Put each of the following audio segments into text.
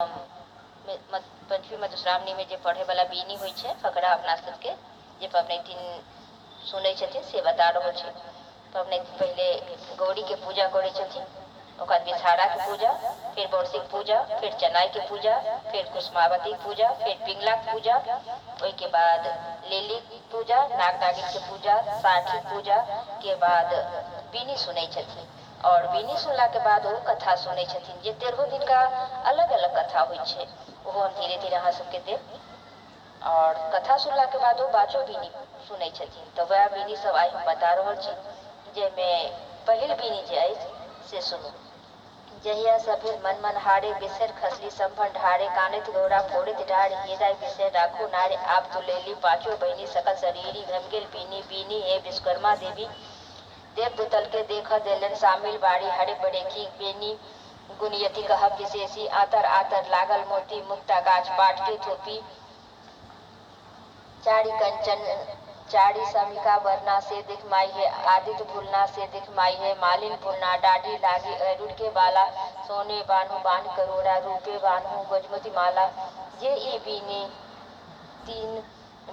पंचमी मधुश्रावणीमे जे पढ़ैवला बीनी होइ छै, फकरा अपना सबके जे पबनैतिन सुनै छथिन से बता रहल छी। पबनैतिन पहिले गौरीके पूजा करै छथिन, ओकर बाद विषहाराके पूजा, फेर बरसीके पूजा, फेर चनाइके पूजा, फेर कुसुमावतीके पूजा, फेर पिङ्गलाके पूजा, ओहिके बाद लिलीके पूजा, नाग नागिनके पूजा, साठीके पूजाके बाद बीनी सुनै छथिन। आओर बीनी सुनलाके बाद ओ कथा सुनै छथिन, जे 13 दिनका अलग अलग कथा होइ छै, ओहो हम धीरे धीरे अहाँ सबके देब। आओर कथा सुनलाके बाद ओ बाचो बीनी सुनै छथिन। तऽ वएह बीनी सब आइ हम बता रहल छी, जाहिमे पहिल बीनी जे अछि से सुनू। जहिया सँ भेल मन मनहारे, बिसरि खसली सम्भन ढारे, कानैत गौरा फोड़ैत डारि, हे दाइ बिसरि राखू नारे, आब तुलेली पाँचो बहिनी सकल शरीरी, घमि गेल बीनी बीनी हे विश्वकर्मा देवी, देवदूतलके देखऽ देलनि शामिल बारी, हरि बरेखी बेनी गुणयति कहब विशेषी, आतर आतर लागल मोती मुक्ता गाछ पाठके थोपी, चारि कंचन चारि समिका बरना से देख माई हे, आदित्य भूलना से देख माई हे, मालिन भूलना डाढ़ी लागी अरुण के बाला, सोने बान्हु बान्ह करोड़ा रूपे बान्हु गजमती माला, जे ई बीनी तीन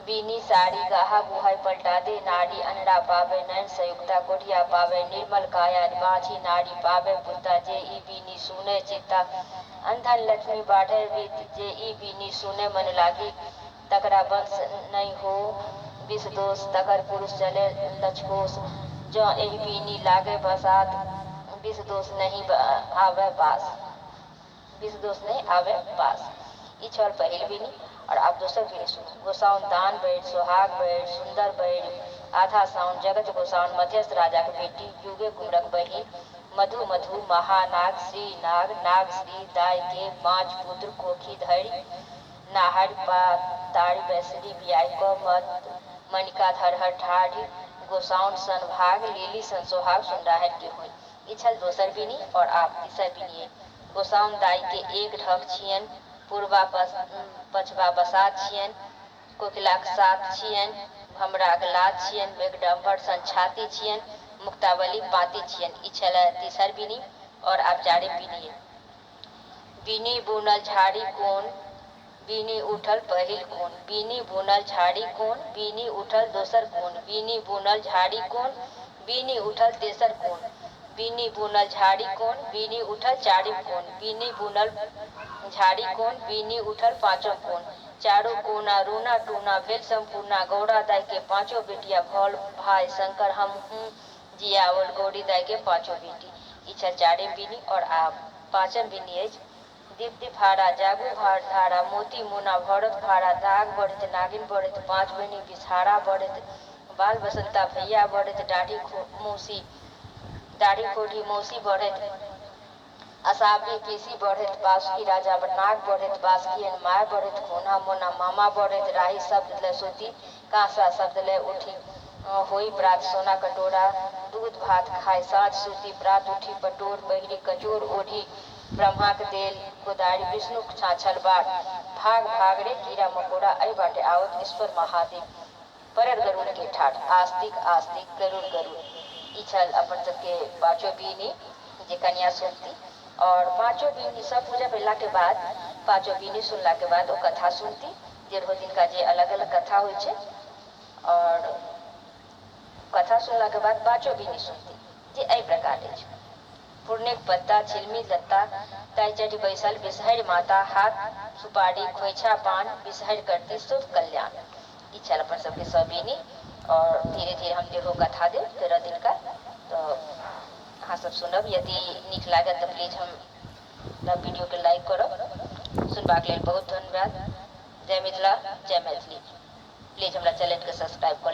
बीनी साड़ी गाहा गुहाई पलटा दे नारी, अन्हरा पावे नैन संयुक्ता कोढ़िया पावे निर्मल काया बाँझी नारी पावे पुता, जे ई बीनी सुने चित्ता अंधन लक्ष्मी बाढ़े बीत, जे ई बीनी सुने मन लागी तकरा वंश नहि हो विष दोष, तकर पुरुष चले लछकोश, जँ एहि बीनी लागे बसात विष दोष नहि आवे पास, विष दोष नहि आवे पास। ई छल पहिल बीनी। आओर आब दोसर बीनी सुनू। गोसाउन दान बैर सोहाग बैर सुन्दर बैर आधा साउन जगत गोसाउन मध्यस्थ राजाक बेटी युगे कुमरक बहिन मधु मधु महानाग श्री नाग नाग श्री दाय के पाँच पुत्र कोखी धरि नाहरि पातारि बैसली बियाहि कऽ मत मणिका धरहर ठाढ़ि गोसाउन सन भाग लीली सन सोहाग सुनराहरि के होनि। ई छल दोसर बीनी। आओर आब तेसर बीनी। गोसाउन दाइ के एक ढक छियनि, पुरबा पछबा बसात छियनि, कोकिलाक साथ छियनि, भमराक लात छियनि, मेघडम्बर सन छाती छियनि, मुक्तावली पाँती छियनि। ई छल तेसर बीनी। आओर आब चारिम बीनी। बीनी बुनल झाड़ी कोन, बीनी उठल पहिल कोन, बीनी बुनल झाड़ी कोन, बीनी उठल दोसर कोन, बीनी बुनल झाड़ी कोन, बीनी उठल तेसर कोन, बीनी बुनल झाड़ी कोन, बीनी उठल चारिम कोन, बीनी बुनल झाड़ी कोन, बीनी उठल पाँचम कोन, चारू कोना रूना टूना भेल सम्पूर्णा, गौरा दाइ के पाँचो बेटिया भल भाय शंकर हमहूँ जियाओल गौरी दाइ के पाँचो बेटी। ई छल चारिम बीनी। आओर आब पाँचम बीनी अछि। दीप दीपहारा जागू भार धारा मोती मोना भरत भारा, दाग बढ़ैत नागिन बढ़ैत पाँच बहिनी बिसहारा बढ़ैत, बाल बसंता भैया बढ़ैत, दाढ़ी मौसी दाढ़ी कोढ़ी मौसी बढ़ैत, असावरी पीसी बढ़ैत, बासुकी राजा नाग बढ़ैत, बासुकी माय बढ़ैत, खोना मोना मामा बढ़ैत, राही शब्द लय सोती काँसा शब्द लय उठी होई प्रात सोना कटोरा, दूध भात खाय साँझ सूती प्रात उठी पटोर पहिरी कचोर ओढ़ी, ब्रह्माक देल कोदारि विष्णुक छाछल बाट, भाग भाग रे कीड़ा मकोड़ा एहि बाटे आओत ईश्वर महादेव, परर गरुड़ के ठाठ, आस्तिक आस्तिक गरुड़ गरुड़। ई छल अपन सबके पाँचो बीनी जे कनिया सुनती। आओर पाँचो बीनी सब पूजा भेलाके बाद पाँचो बीनी सुनलाके बाद ओ कथा सुनती, 13 दिनका जे अलग अलग कथा होइ छै। आओर कथा सुनलाके बाद पाँचो बीनी सुनती जे एहि प्रकार अछि। पुरनेक पत्ता छिलमी लत्ता ताहि चढ़ि बैसल बिसहरि माता, हाथ सुपारी खोइछा पान बिसहरि करती शुभ कल्याण। ई छल अपन सबके सब बीनी। आओर धीरे धीरे हम 13 कथा देब 13 दिनका, तऽ अहाँ सब सुनब। यदि नीक लागत तऽ प्लीज हम वीडियोके लाइक करब। सुनबाक लेल बहुत धन्यवाद। जय मिथिला, जय मैथिली। प्लीज हमरा चैनलके सब्सक्राइब करू।